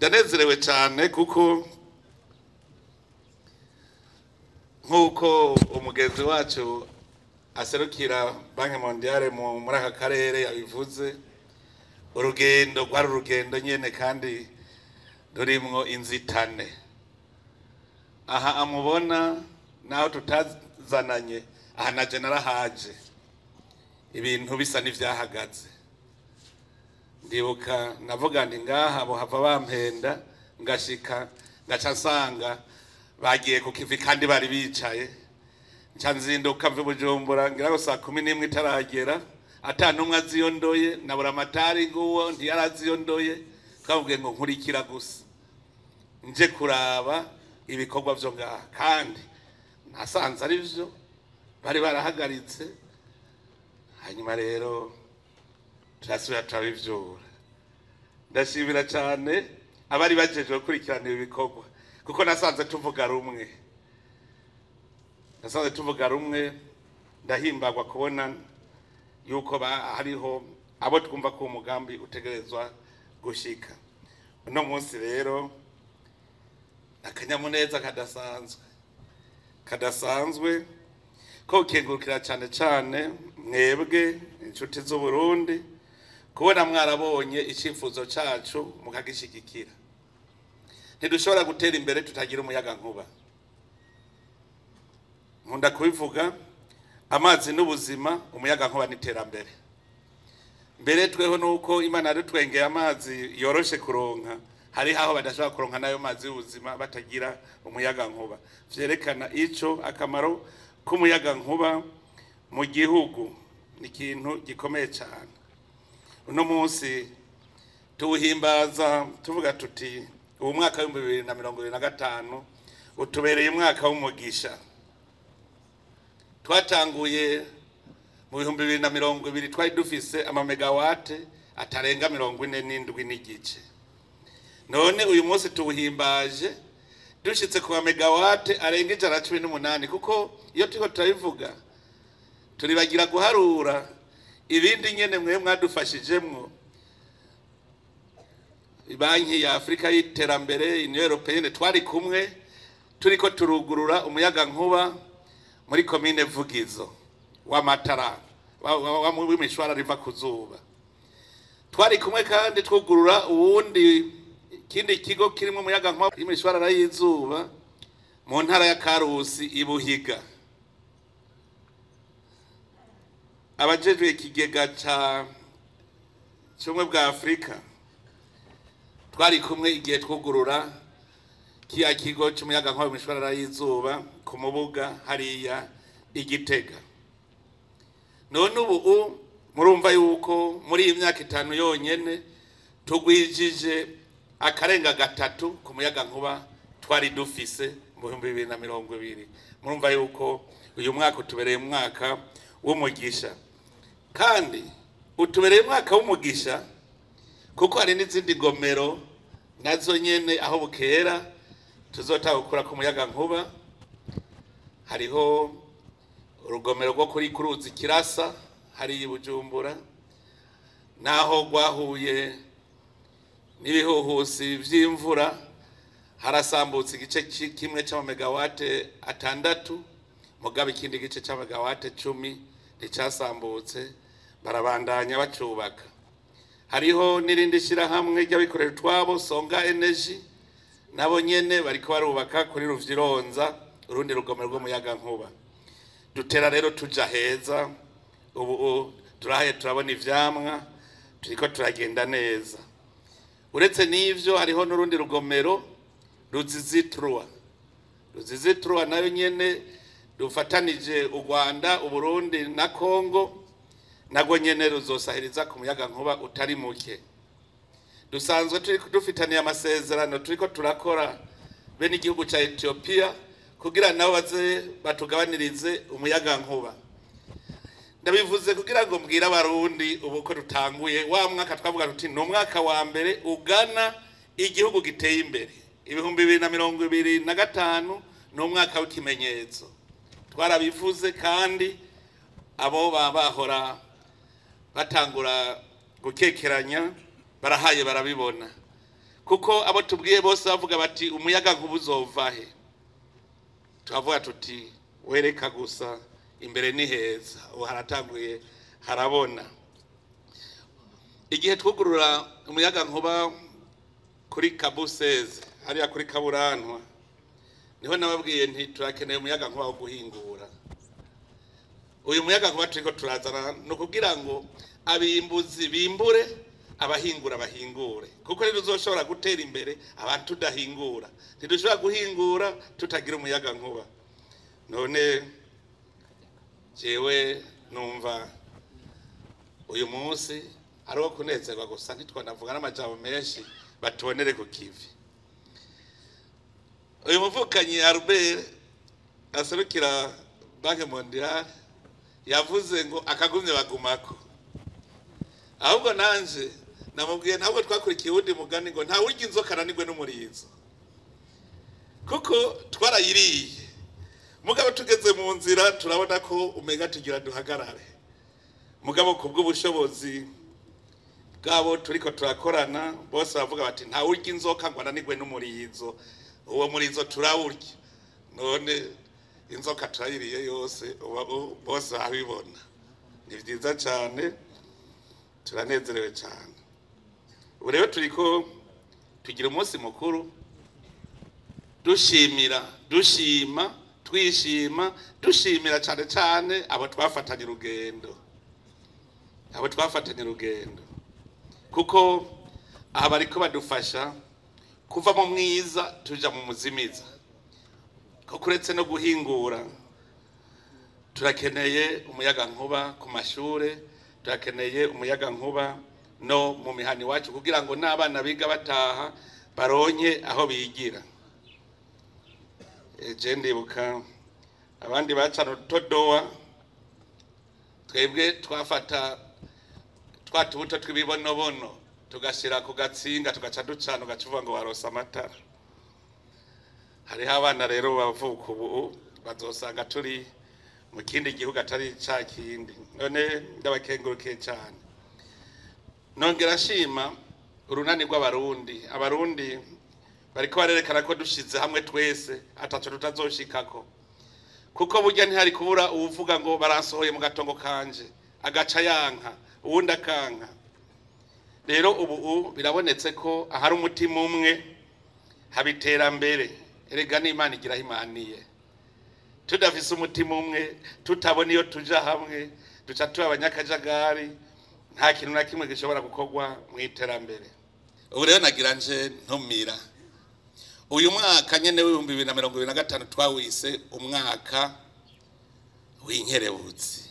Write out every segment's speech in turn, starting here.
Ndanezerewe cyane kuko nk'uko umugenzi wacu aserukira Banque Mondiale muri aka karere yabivuze, urugendo rwari urugendo nyene kandi rurimwo inzitane. Aha amubona naho tutazananye, aha naje narahaje ibintu bisa n'ivyahagaze. Ndibuka navuga ndi ngaha bohava bampenda, ngashika ngaca nsanga bagiye ku kivi kandi bari bicaye. Nca nzinduka mva i Bujumbura ngira ngo saa 11 itaragera, ata n'umwe aziyondoye, nabura amatari nguwo ntiyaraziyondoye. Twamubwiye ngo nkurikira gusa nje kuraba ibikorwa vyo ngaha, kandi nasanze ari vyo bari barahagaritse. Hanyuma rero turasubira turabivyura. Ndashimira cyane abari bajejwe gukurikirana ibi bikorwa, kuko nasanze tuvuga rumwe, nasanze tuvuga rumwe. Ndahimbagwa kubona yuko hariho abo twumva ko umugambi utegerezwa gushika. Uno munsi rero akanyamuneza kadasanzwe ko gukengurukira cyane cyane mwebwe inshuti z'u Burundi, kubona mwarabonye icyifuzo cacu mukagishigikira. Ntidushobora gutera imbere tutagira umuyaga nkuba. Nkunda kubivuga, amazi n'ubuzima, umuyaga nkuba n'iterambere. Mbere tweho nuko Imana yadutwengeye amazi yoroshe kuronka, hari aho badashobora kuronka nayo mazi y'ubuzima batagira umuyaga nkuba. Vyerekana ico akamaro k'umuyaga nkuba mu gihugu ni ikintu gikomeye cyane. Uno munsi tuwuhimbaza tuvuga tuti ubu mwaka w'ibihumbi bibiri na mirongo ibiri na gatanu utubereye umwaka w'umugisha. Twatanguye mu 2020 twari dufise amamegawate atarenga 47.5. None uyu munsi tuwuhimbaje dushitse ku mamegawate arenga 118, kuko iyo turiko turabivuga turibagira guharura ibindi nyene mwe mwadufashijemwo. Banki ya Afrika y'iterambere, Union Européenne, twari kumwe turiko turugurura umuyaga nkuba muri commune Vugizo w'amatara w'imishwara riva kuzuba. Twari kumwe kandi twugurura uwundi kindi kigo kirimo umuyaga nkuba w'imishwara y'izuba mu ntara ya Karusi ibuhiga. Abajejwe ikigega ca cy'ubumwe bwa Afrika twari kumwe igihe twugurura kiya kigo cy'umuyaga nkuba w'imishwarara y'izuba ku Mubuga hariya Igitega. None ubu murumva yuko muri iyi myaka 5 yonyene tugwijije akarenga 3 ku muyaga nkuba twari dufise mu 2020. Murumva yuko uyu mwaka utubereye umwaka w'umugisha, kandi utubereye umwaka w'umugisha kuko hari n'izindi ngomero nazo nyene aho bukera tuzotagukura ku muyaga nkuba. Hariho urugomero rwo kuri kuruzi Kirasa hari i Bujumbura, naho rwahuye n'ibihuhusi vy'imvura harasambutse igice kimwe c'amamegawate 6, mugabe ikindi gice c'amamegawate 10 nticyasambutse, barabandanya bacubaka. Hariho n'irindi shirahamwe ry'abikorera utwabo Songa Energy, nabo nyene bariko barubaka kuri Ruvyironza urundi rugomero rw'umuyaga nkuba. Dutera rero tuja heza, ubu turahaye turabona ivyamwa, turiko turagenda neza. Uretse n'ivyo hariho n'urundi rugomero Ruzizi-Trois. Ruzizi-Trois nayo nyene rufatanije u Rwanda, u Burundi na Kongo, nagwo nyene ruzosahiriza ku muyaga nkuba utari muke. Dusanzwe turi dufitaniye amasezerano turiko turakora be n'igihugu ca Ethiopia kugira nabo baze batugabanirize umuyaga nkuba. Ndabivuze kugira ngo mbwire abarundi ubu ko dutanguye wa mwaka twavuga tuti ni umwaka wa mbere ugana igihugu giteye imbere. 2025 ni umwaka w'ikimenyetso. Twarabivuze kandi abo bahora batangura gukekeranya barahaye barabibona. Kuko abo tubwiye bose bavuga bati umuyaga nkuba uzova he, turavuga tuti wereka gusa imbere ni heza, ubu haratanguye harabona. Igihe twugurura umuyaga nkuba kuri Kabuseze hariya kuri Kaburantwa, niho nababwiye nti turakeneye umuyaga nkuba wo guhingura. Uyu muyaga nkuba turiko turazana ni ukugira ngo abimbuzi bimbure, abahingura bahingure, kuko rero uzoshobora gutera imbere abantu tudahingura. Ntidushobora guhingura tutagira umuyaga nkuba. None jewe numva uyu munsi ari uwo kunezerwa gusa, ntitwanavuga n'amajambo menshi, batubonere ku kivi. Uyu muvukanyi Albert aserukira Banque Mondiale yavuze ngo akagumye bagumako. Ahubwo nanje namubwiye ntabwo twakurikiye uwundi mugani ngo nta wurya inzoka ananirwe n'umurizo, kuko twarayiriye. Mugabo tugeze mu nzira turabona ko umenga tugira duhagarare. Mugabo kubw'ubushobozi bwabo turiko turakorana bose bavuga bati nta wurya inzoka ngo ananirwe n'umurizo, uwo murizo turawurya. None inzoka turayiriye yose, bose babibona. Ni vyiza cane, turanezerewe cane. Ubu rero turiko tugira umunsi mukuru dushimira, dushima, twishima, dushimira cane cane abo twafatanye urugendo, abo twafatanye urugendo, kuko aha bariko badufasha kuva mu mwiza tuja mu muzimiza. Kuko uretse no guhingura, turakeneye umuyaga nkuba ku mashure, turakeneye umuyaga nkuba no mu mihana iwacu, kugira ngo n'abana biga bataha baronke aho bigira. Je ndibuka abandi bacana utudowa, twebwe twafata twa tubuto tw'ibibonobono tugashira ku gatsinga, tugaca ducana, ugaca uvuga ngo warose amatara. Hariho abana rero bavuka ubu bazosanga turi mu kindi gihugu atari ca kindi. None ndabakengurukiye cane. Nongera nshima urunani rw'Abarundi. Abarundi bariko barerekana ko dushize hamwe twese ataco tutazoshikako, kuko burya ntihari kubura uwuvuga ngo baransohoye mu gatongo kanje, agaca yanka, uwundi akanka. Rero ubu birabonetse ko ahari umutima umwe haba iterambere. Erega n'Imana igira aho imaniye. Tudafise umutima umwe, tutabona iyo tuja hamwe, duca tuba abanyakajagari, nta kintu na kimwe gishobora gukorwa mu iterambere. Ubu rero nagira nje ntumira uyu mwaka nyene w'ibihumbi bibiri na mirongo ibiri na gatanu twawise umwaka w'inkerebutsi.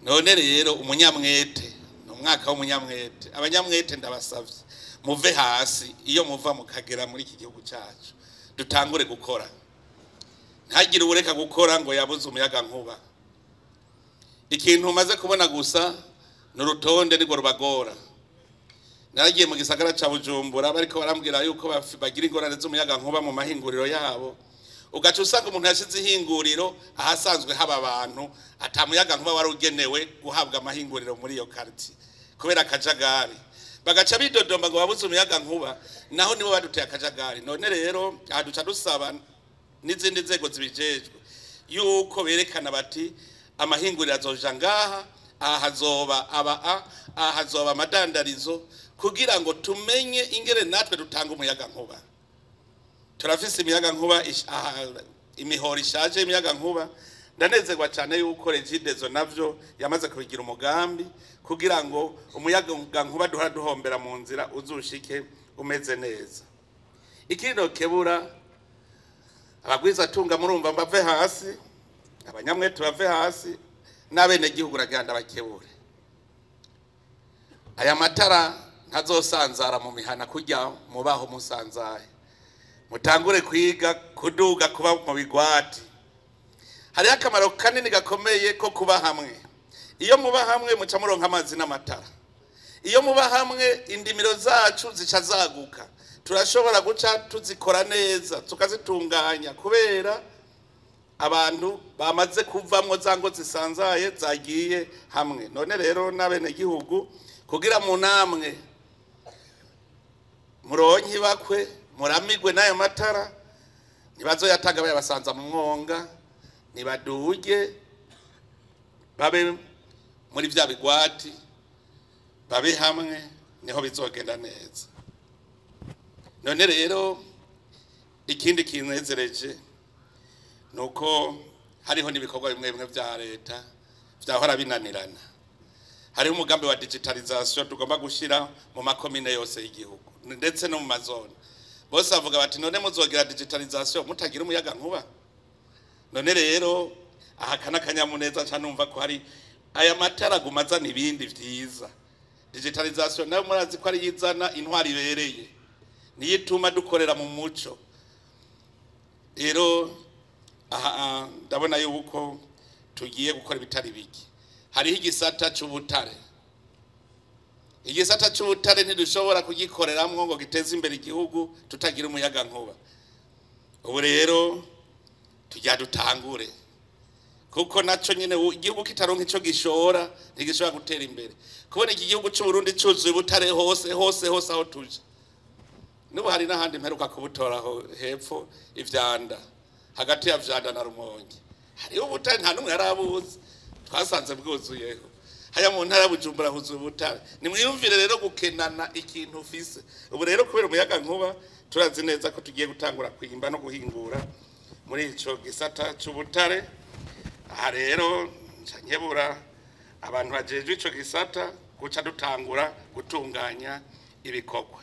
None rero umunyamwete, ni umwaka w'umunyamwete. Abanyamwete ndabasavye muve hasi, iyo muva mukagera muri iki gihugu cyacu, dutangure gukora. Ntagire uwureka gukora ngo yabuze umuyaga nkuba. Ikintu umaze kubona gusa ni urutonde, nirwo rubagora. Naragiye mu gisagara ca Bujumbura, bariko barambwira yuko bagira ingorane z'umuyaga nkuba mu mahinguriro yabo. Ugaca usanga umuntu yashize ihinguriro ahasanzwe haba abantu, ata muyaga nkuba wari ugenewe guhabwa amahinguriro muri iyo quartier kubera akajagari. Bagaca bidodomba ngo babuze umuyaga nkuba, naho nibo baduteye akajagari. None rero aha duca dusaba n'izindi nzego zibijejwe yuko berekana bati amahinguriro azoja ngaha, aha hazoba aba a, aha hazoba amadandarizo, kugira ngo tumenye ingene natwe dutanga umuyaga nkuba. Turafise imiyaga nkuba, imihoro ishaje imiyaga nkuba. Ndanezerwa cyane yuko Regideso navyo yamaze kubigira umugambi kugira ngo umuyaga nkuba duhora duhombera mu nzira uzushike umeze neza. Ikindi kebura abagwiza tunga murumva mbave hasi, abanyamwete bave hasi, n'abenegihugu raganda bakebure. Aya matara ntazosanzara mu mihana kujya mubaho musanzaye. Mutangure kwiga kuduga kuba mu bigwati. Hariho akamaro kanini gakomeye ko kuba hamwe. Iyo muba hamwe muca muronka amazi n'amatara. Iyo muba hamwe indimiro zacu zica zaguka. Turashobora guca tuzikora neza, tukazitunganya kubera abantu bamaze kuvamwo za ngo zisanzaye zagiye hamwe. None rero n'abenegihugu kugira mu namwe Muronke bakwe muramigwe n'ayo matara, ntibazoyataga bayabasanza mu mwonga, nibaduge babe muri vya bigwati, babe hamwe, niho bizogenda neza. None rero ikindi kinezereje nuko hariho n'ibikorwa bimwe bimwe vya leta vyahora binanirana. Hariho umugambi wa digitalisation tugomba gushira mu makomine yose y'igihugu ndetse no mu mazone. Bose bavuga bati none muzogira digitalisation mutagira umuyaga nkuba? None rero aha kana kanyamuneza nca numva ko hari aya matara gumazana ibindi vyiza. Digitalisation nayo murazi ko ari yizana intwari ibereye, niyo ituma dukorera mu muco. Rero aha ndabona yuko tugiye gukora ibitari biki. Hariho igisata c'ubutare. Igisata c'ubutare ntidushobora kugikoreramwo ngo giteze imbere igihugu tutagira umuyaga nkuba. Ubu rero tujya dutangure, kuko naco nyene igihugu kitaronka ico gishora ntigishobora gutera imbere. Kubona iki gihugu c'u Burundi cuzuye ubutare hose hose hose aho tuje. Nubu hari n'ahandi mperuka kubutoraho hepfo ivyanda, hagati ya Vyanda na Rumonge hariho ubutare nta n'umwe yarabuzi, twasanze bwuzuyeho. Haya mu ntara ya Bujumbura huzuye ubutare. Nimwiyumvire rero gukenana ikintu ufise. Ubu rero kubera umuyaga nkuba turazi neza ko tugiye gutangura kwimba no guhingura muri ico gisata c'ubutare. Aha rero nca nkebura abantu bajejwe ico gisata guca dutangura gutunganya ibikorwa.